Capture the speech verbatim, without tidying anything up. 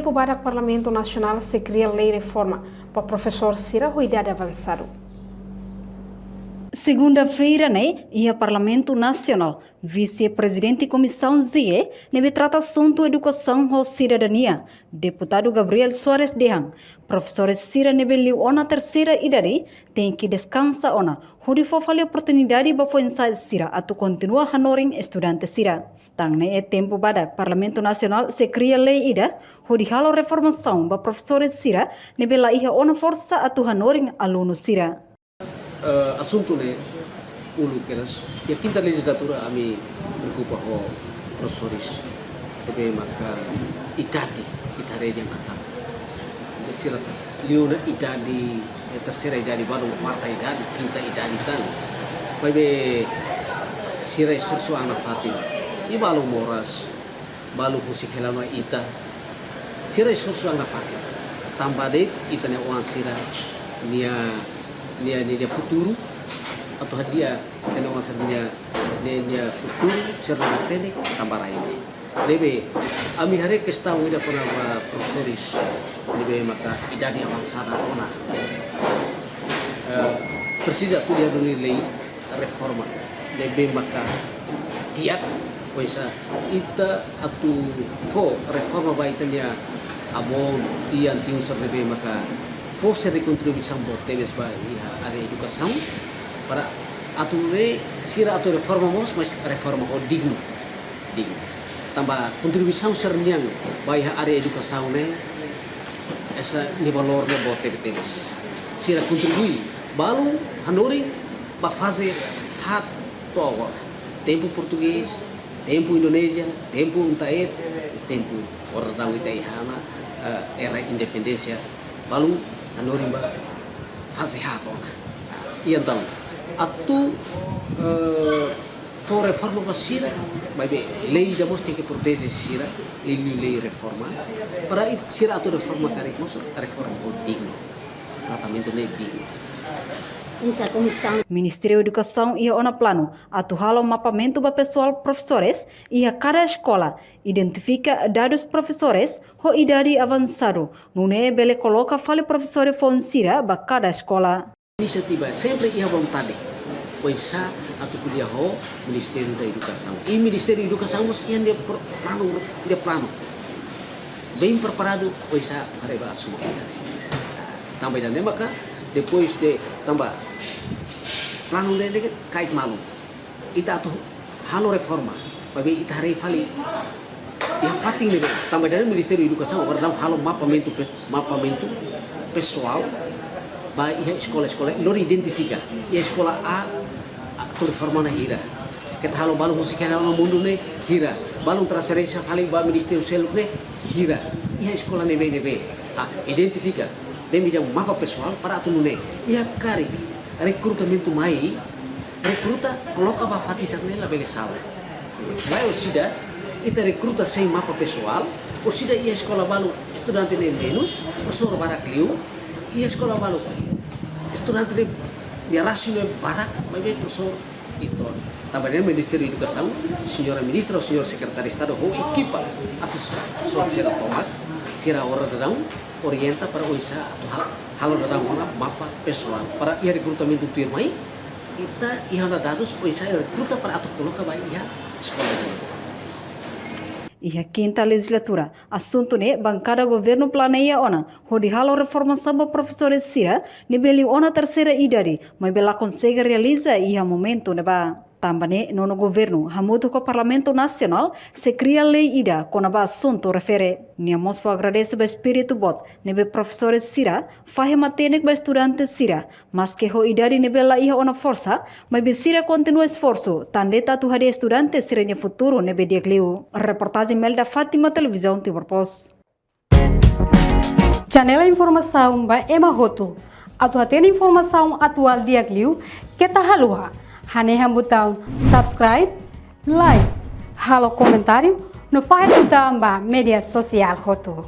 Tempu badak Parlamentu Nasionál sei kria lei reforma ba profesór sira ho idade avansadu. Segunda-feira ne'e, iha Parlamentu Nasionál, Vise-Prezidente Komisaun G ne'ebé trata asuntu edukasaun ho sidadania, Deputadu Gabriel Soares dehan, profesór sira ne'ebé liu ona terseira idade tenke deskansa ona, hodi fó fali oportunidade ba foin-sa'e sira atu kontinua hanorin estudante sira. Tan ne'e tempu badak Parlamentu Nasionál sei kria lei ida hodi halo reformasaun ba profesór sira ne'ebé la iha ona forsa atu hanorin alunu sira. Eh, asuntu ne'e uluk kedas, iha kinta lejizlatura ami preokupa ho profesores ne'ebé maka idade, idade yang katak. Sira liu ona idade, eh, terseira idade, balu kuarta idade, kinta idade tan. Maibé sira esforsu an nafatin. I balu moras, balu husik hela ona ita. Sira esforsu an nafatin. Tanba de'it ita-nia oan sira-nia, nia, nia, nia futuru, atu hadi'a ita-nia oan sira-nia, nia, nia futuru, sira-nia matenek, tanba rai ne'e. Ne'ebé, ami haree kestaun ida kona-ba profesores ne'ebé maka idade avansada ona. Eh, presiza atu iha duni lei reforma ne'ebé maka di'ak, pois, ah, ita atu fó reforma ba ita-nia avó, tian, tiun sira ne'ebé maka fó sira-nia kontribuisaun boot tebes ba iha área edukasaun, para atu nune'e sira atu reforma mós, mas reforma ho dignu, dignu. Tanba kontribuisaun sira-nian ba iha área edukasaun ne'e, hanesan nia valór ne'e boot tebetebes. Sira kontribui, balu hanorin ba faze haat to'o agora. Tempu portugés, tempu Indonézia, tempu UNTAED, tempu agora daudaun ita iha ona, eh, era independénsia, balu hanorin ba faze haat ona. I entaun, atu, eh, fó reforma ba sira, maibé lei ida mós tenke proteje sira, lei, lei, lei reforma. Para i-, sira atu reforma karik mós, reforma ho dignu. Tratamentu ne'e dignu. Insa komisaun. Ministériu Edukasaun iha ona planu atu halo mapamentu ba pesoál profesores iha kada eskola, identifika dadus profesores ho idade avansadu, nune'e bele koloka fali profesór foun sira ba kada eskola. Inisiativa sempre iha vontade. Oinsá atu ko'alia ho Ministériu da Edukasaun. I Ministériu Edukasaun mós iha nia pro-, planu, nia planu. Bem preparadu, oinsá haree ba asuntu ida-ne'e. Tanba ida-ne'e maka, depois de, tanba planu ne'e, ne'e kait malu. Ita atu halo reforma, maibé ita haree fali iha fatin ne'ebé. Tanba ida-ne'e Ministériu Edukasaun agora daudaun halo mapamentu pe-, mapamentu pesoál ba iha eskola-eskola, i lori identifika iha eskola A, atu reforma ona hira. Keta halo balu husik hela ona mundu ne'e hira. Balu transferénsia fali ba ministériu seluk ne'e hira. Iha eskola ne'ebé-ne'ebé. Ah, identifika. Demi ida mapa pesoál para atu nune'e. Iha karik rekrutamentu mai, rekruta, koloka ba fatin sira-ne'e labele sala. Lae orsida, ita rekruta sein mapa pesoál, orsida iha eskola balu estudante ne'e menus, profesór barak liu, iha eskola balu estudante ne'e, nia rasio ne'e barak, maibé profesór uitoan. Tanba ne'e Ministériu Edukasaun, Señora Ministra, Señór Sekretáriu Estadu, ho ekipa asesór sira tomak, sira agora daudaun orienta para oinsá atu ha-, halo daudaun ona mapa pesoál. Para iha rekrutamentu tuirmai, ita iha ona dadus oinsá rekruta para atu koloka ba iha eskola. Iha kinta lejizlatura, asuntu ne'e bankada governu planeia ona hodi halo reformasaun ba profesór sira ne'ebé liu ona terseira idade, maibé la konsege realiza iha momentu ne'ebá. Tanba ne'e, nonu governu, hamutuk ho Parlamentu Nasionál, sei kria lei ida kona-ba asuntu refere. Nia mós fó agradese ba espíritu boot ne'ebé profesór sira fahe matenek ba estudante sira, maske ho idade ne'ebé la iha ona forsa, maibé sira kontinua esforsu, tan de'it atu hadi'a estudante sira-nia futuru ne'ebé di'ak liu. Reportajen Melda Fátima, Televizaun Timor Post. Janela informasaun ba ema hotu. Atu hatene informasaun atuál di'ak liu, keta haluha hanehan butaun subscribe, like, halo komentáriu, no fahe tutan ba média sosiál hotu.